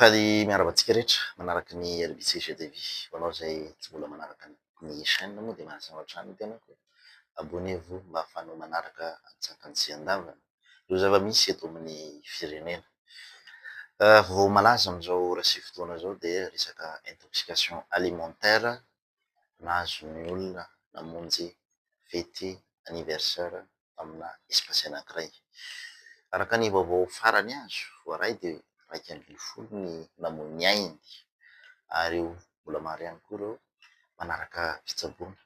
Faly miarahaba antsika rehetra manaraka ny LBC GTV. Ho anao izay tsy mbola manaraka ny chaîne moa dia manasa anao hatrany ny tenako. Abonnez-vous mba ahafahanao manaraka antsakany sy andavany ireo zava-misy eto amin'ny firenena. Vaovao malaza amin'izao ora sy fotoana izao dia resaka intoxication alimentaire nahazo ny olona namonjy fety anniversaire amina espace anankiray. Araka ny vaovao farany azo voaray dia 11 ny namoy ny ainy ary mbola maro ihany koa ireo manaraka fitsaboana.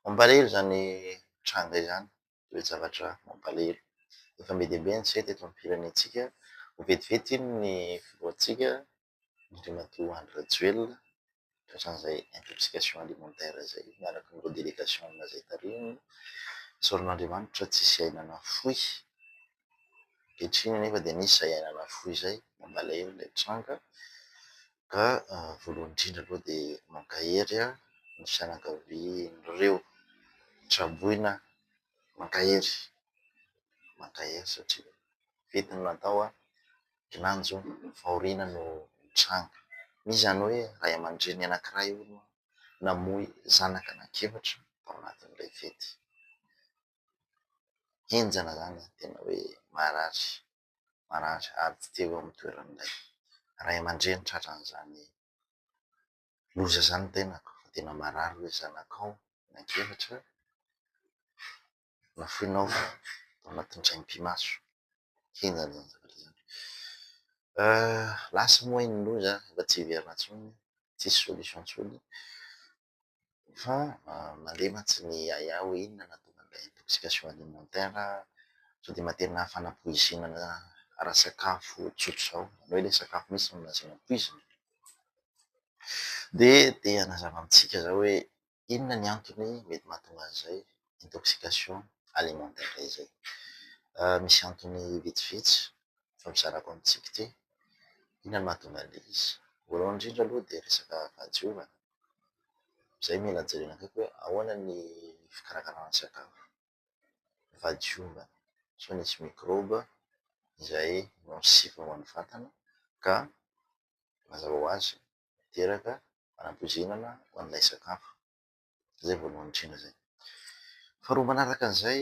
Mampalahelo izany tranga izany, toe-javatra mampalahelo. Efa be dia be ny sehy teto amin'ny firenentsika, ho vetivety iny ny filohantsika Andriamatoa Andry Rajoelina tratran'izay intoxication alimentaire izay miaraka amin'ireo délégation izay tarihiny. Isaoran'Andriamanitra tsisy aina nafoy. Ankehitriny anefa dia nisy izay aina nafoy izay, mampalahelo ilay tranga. Ka voalohany indrindra aloha dia mankahery ny fianakavian'ireo traboina, mankahery, mankahery satria fety no natao. Kinanjo fahoriana no nitranga. Misy izany hoe ray aman-dreny anankiray hono namoy zanaka anankiefatra tao anatin'ilay fety. Henjana izany, tena hoe marary, marary ary tsy te ho eo amin'ny toeran'ilay ray aman-dreny tratran'izany loza izany ny tenako fa tena marary hoe zanakao anankiefatra nafoinao tao anatin'ny indray mipi-maso. Henjana izany zavatra izany. Lasa moa iny loza efa tsy hiverina intsony, tsisy solution intsony fa mandeha mantsy ny ahiahy hoe inona no nahatonga an'ilay intoxication alimentaire, sao dia mba tena fanapoizinana ara-tsakafo tsotra izao, izany hoe ilay sakafo mihitsy no nasiana poizina. Dia te hanazava amintsika zaho hoe inona ny antony mety mahatonga an'izay intoxication alimentaire izay. Misy antony vitsivitsy ifampizarako amintsika ity. Inona no mahatonga an'ilay izy? Voalohany indrindra aloha dia resaka fahadiovana. Izay mila jerena akaiky hoe ahoana ny fikarakarana sakafo, ny fahadiovana sao nisy mikraoba izay nocif ho an'ny vatana ka mazava ho azy miteraka fanapoizinana ho an'ilay sakafo. Izay voalohany indrindra izay. Faharoa manaraka an'izay,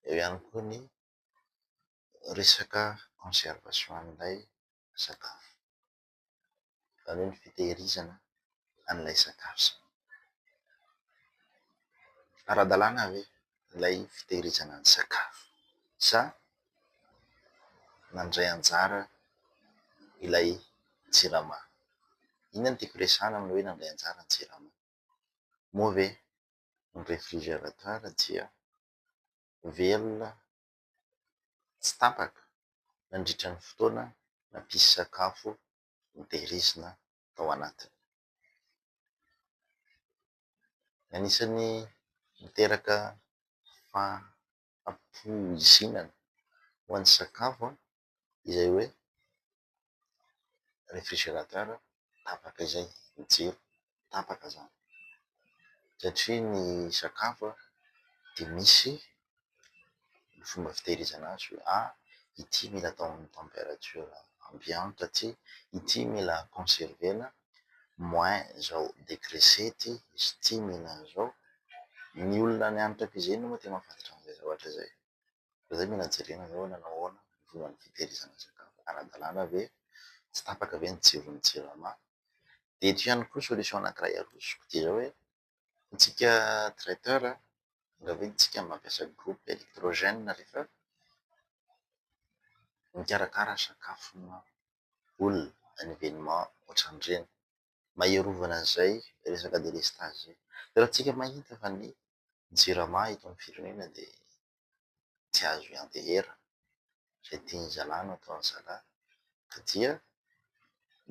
eo ihany koa ny resaka conservation an'ilay sakafo. Izany hoe ny fitehirizana an'ilay sakafo. Ara-dalàna ve ilay fitehirizana ny sakafo sa nandray anjara ilay Jirama? Inona no tiako resahana amin'ny hoe nandray anjara ny Jirama? Moa ve ny réfrigérateur dia velona tsy tapaka nandritra ny fotoana nampisy sakafo notehirizina tao anatiny? Anisan'ny miteraka fahapoizinana ho an'ny sakafo izay hoe réfrigérateur tapaka izay, ny jiro tapaka izany satria ny sakafo dia misy ny fomba fitehirizana azy hoe ity mila atao amin'ny température ambiante ity, ity mila conserver-na moins izao degré ity, izy ity mila an'izao. Ny olona nianatra cuisine moa tena mahafantatra an'izay zavatra izay. Fa izay mila jerena hoe nanao ahoana ny fomba fitehirizana sakafo, ara-dalàna ve, tsy tapaka ve ny jiron'ny Jirama. Dia eto ihany koa solution anankiray arosoko dia izao hoe antsika traiteur angaviantsika mampiasa groupe électrogène rehefa mikarakara sakafona olona un événement ohatran'ireny mba hiarovana an'izay resaka délestage izay. Raha antsika mahita fa ny Jirama eto amin'ny firenena dia tsy azo ianteherana, izay tian'ny zalahy no ataon'ny zalahy ka dia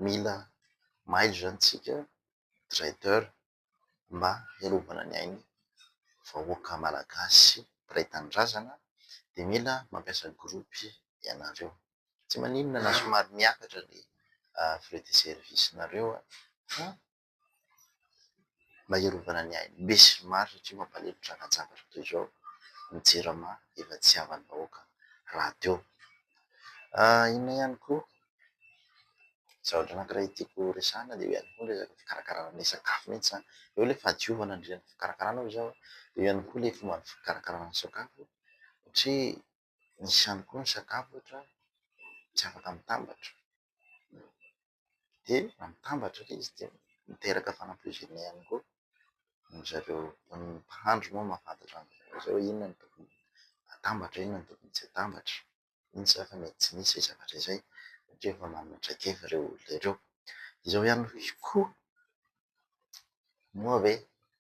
mila mailo izany isika traiteur mba hiarovana ny ain'ny vahoaka malagasy mpiray tanindrazana dia mila mampiasa groupe ianareo. Tsy maninona na somary miakatra ny frais de service-nareo fa mba hiarovana ny ain'ny be sy ny maro satria mampalahelo trangan-javatra toy izao ny Jirama efa tsy havan'ny vahoaka rahateo. Inona ihany koa? Zavatra anankiray tiako resahana dia eo ihany koa ny resaka fikarakarana ilay sakafo mihitsy izany. Eo ilay fahadiovana indrindra ny fikarakarana hoy izaho, eo ihany koa ilay fomba fikarakarana ny sakafo satria misy ihany koa ny sakafo ohatra tsy afaka mitambatra. Dia raha mitambatra ilay izy dia miteraka fanapoizinana ihany koa. Ry zareo mpahandro moa mahafantatra an'izay hoe inona no tokony atambatra, inona no tokony tsy atambatra. Mino za fa mety tsy misy izay zavatra izay satria efa manana traikefa ireo olona ireo. Izao ihany koa, moa ve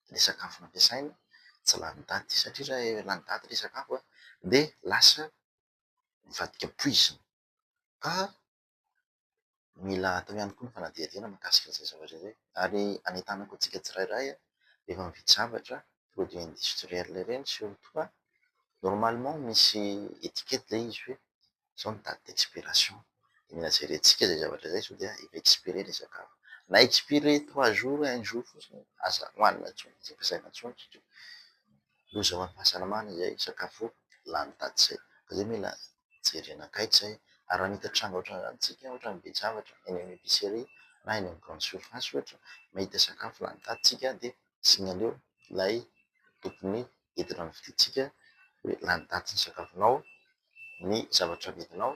ilay sakafo nampiasaina tsy lany daty? Satria raha lany daty ilay sakafo dia lasa mivadika poizina ka mila atao ihany koa ny fanadihadiana mahakasika an'izay zavatra izay. Ary anentanako antsika tsirairay rehefa mividy zavatra produit industriel ireny surtout fa normalement misy étiquette ilay izy hoe izao ny date d'expiration. Dia mila jerentsika izay zavatra izay sao dia efa expiré ilay sakafo. Na expiré trois jours, un jour fotsiny aza hohanina intsony, tsy ampiasaina intsony satria loza ho an'ny fahasalamana izay sakafo lany daty izay. Ka izay mila jerena akaiky izay. Ary raha mahita tranga ohatran'izany isika, ohatra mividy zavatra eny amin'ny épicerie na eny amin'ny grande surface ohatra, mahita sakafo lany daty isika dia signaleo ilay tompony entina novidiantsika hoe lany daty ny sakafonao, ny zavatra amidinao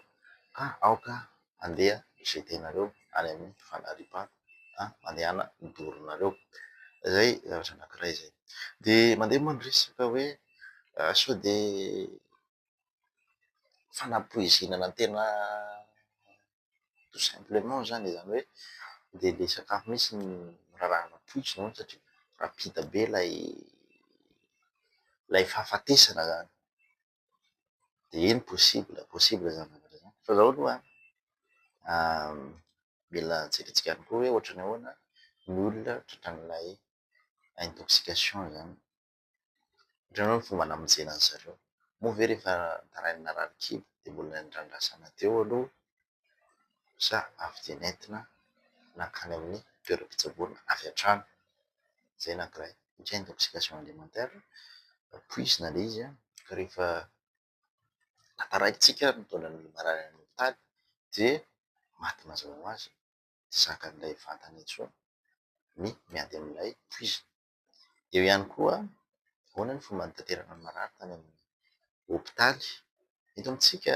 ka aoka handeha jeter-nareo any amin'ny fanariam-pako na mandehana doronareo. Izay zavatra anankiray izay. Dia mandeha moa ny resaka hoe sao dia fanapoizinana tena tout simplement izany, izany hoe dia ilay sakafo mihitsy no rarahana poizina hono satria rapide be ilay fahafatesana izany. Dia eny possible, possible izany zavatra izany. Fa izao aloha an, mila jerentsika ihany koa hoe ohatran'ny ahoana ny olona tratran'ilay intoxication izany. Ohatran'ny hoe ny fomba namonjena an-dry zareo. Moa ve rehefa nitaraina narary kibo dia mbola nandrandrasana teo aloha sa avy dia nentina nankany amin'ny toeram-pitsaboana avy hatrany? Izay anankiray. Satria intoxication alimentaire, poizina ilay izy an, ka rehefa tantaraintsika mitondra ny marary any amin'ny hopitaly dia maty mazava ho azy, tsy zakan'ilay vatana intsony ny miady amin'ilay poizina. Eo ihany koa, ahoana ny fomba nitaterana ny marary tany amin'ny hopitaly? Eto amintsika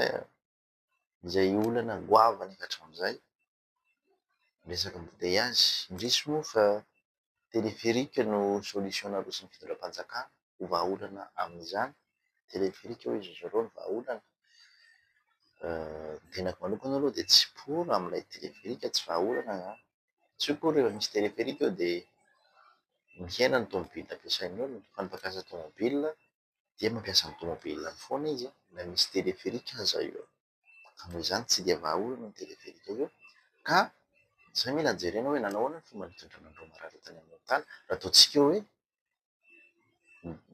izay olana goavana efa hatramin'izay, resaka embouteillage. Indrisy moa fa téléphérique no solution naroson'ny fitondram-panjakana ho vahaolana amin'izany. Téléphérique hoy izy zareo no vahaolana. Ny tenako manokana aloha dia tsy pour amin'ilay téléphérique, tsy vahaolana izany. Tsy hoe akory rehefa misy téléphérique eo dia mihena ny tomobile ampiasain'ny olona fa ny mpampiasa tomobile dia mampiasa ny tomobile foana izy na misy téléphérique aza eo. Ka noho izany tsy dia vahaolana ny téléphérique io ka izay mila jerena hoe nanao ahoana ny fomba nitondrana an'ireo marary tany amin'ny hopitaly. Raha ataontsika hoe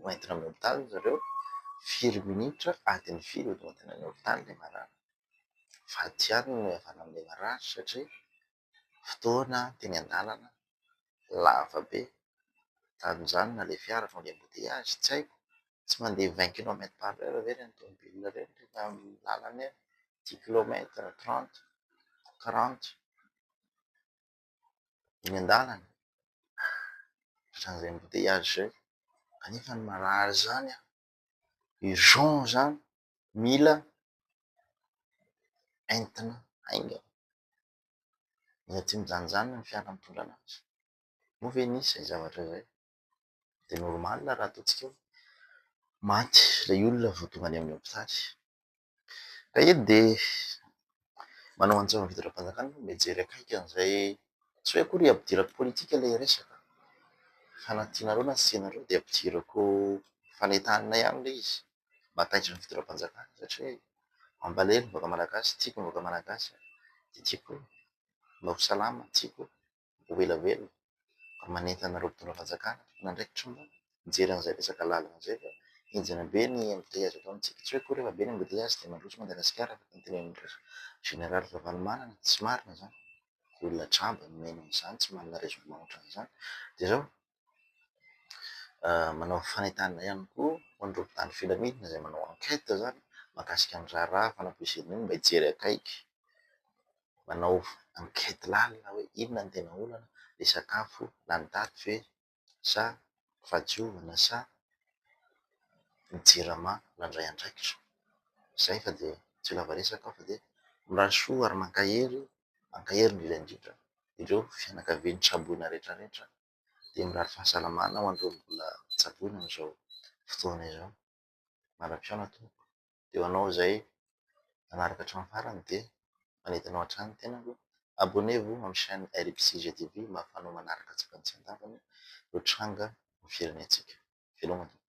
hoentina amin'ny hopitaly zareo, firy minitra, adiny firy vao tonga tany amin'ny hopitaly ilay marary. Faty ihany no hiavana amin'ilay marary satria fotoana teny an-dalana lava be, tamin'izany na ilay fiara vao ilay embouteillage tsy haiko, tsy mandeha vingt kilomètre par heure ve ireny tomobile ireny rehefa amin'ny lalana eny, dix kilomètre, trente, quarante eny an-dalana, ohatran'izay embouteillage izay, kanefa ny marary izany an, urgent izany, mila entina haingana. Mila tsy mijanonjanona ny fiara mitondra anazy. Moa ve nisy izay zavatra izay? Dia normal raha ataontsika hoe maty ilay olona vao tonga any amin'ny hopitaly. Ka eto dia manao antso amin'ny fitondram-panjakana mba hijery akaiky an'izay, tsy hoe akory hampidirako politika ilay resaka fa na tianareo na tsy tianareo dia ampidirako fanentanana ihany ilay izy mba hataitry ny fitondram-panjakana satria mampalahelo ny vahoaka malagasy, tiako ny vahoaka malagasy dia tiako mba ho salama, tiako ho ela velona. Ka manentana anareo mpitondra fanjakana tompon'andraikitra mba mijery an'izay resaka lalana izay fa henjana be ny embouteillage eto amintsika. Tsy hoe akory rehefa be ny embouteillage dia mandroso Madagasikara araka ny tenenin'ny général Ravalomanana, tsy marina izany. Olona jamba no mihaino an'izany, tsy manana raisonnement ohatran'izany. Dia izao, manao fanentanana ihany koa ho an'ireo mpitandro filaminana izay manao enquête izany mahakasika ny raharaha fanampoizina iny mba hijery akaiky. manao enquête lalina hoe inona ny tena olana, le sakafo lany daty ve sa fahadiovana sa ny Jirama nandray andraikitra. Izay fa dia tsy ho lava resaka aho fa dia mirary soa ary mankahery, mankahery indrindra indrindra ireo fianakavian'ny traboina rehetra rehetra dia mirary fahasalamana ho an'ireo mbola tsaboina amin'izao fotoana izao. Mandra-pihaona tompoko. Dia ho anao izay nanaraka hatramin'ny farany dia manentana anao hatrany ny tenako. Abonnez-vous amin'ny chaîne RBC GTV mba ahafahanao manaraka antsakany sy andavany ireo tranga amin'ny firenentsika. Veloma tompoko.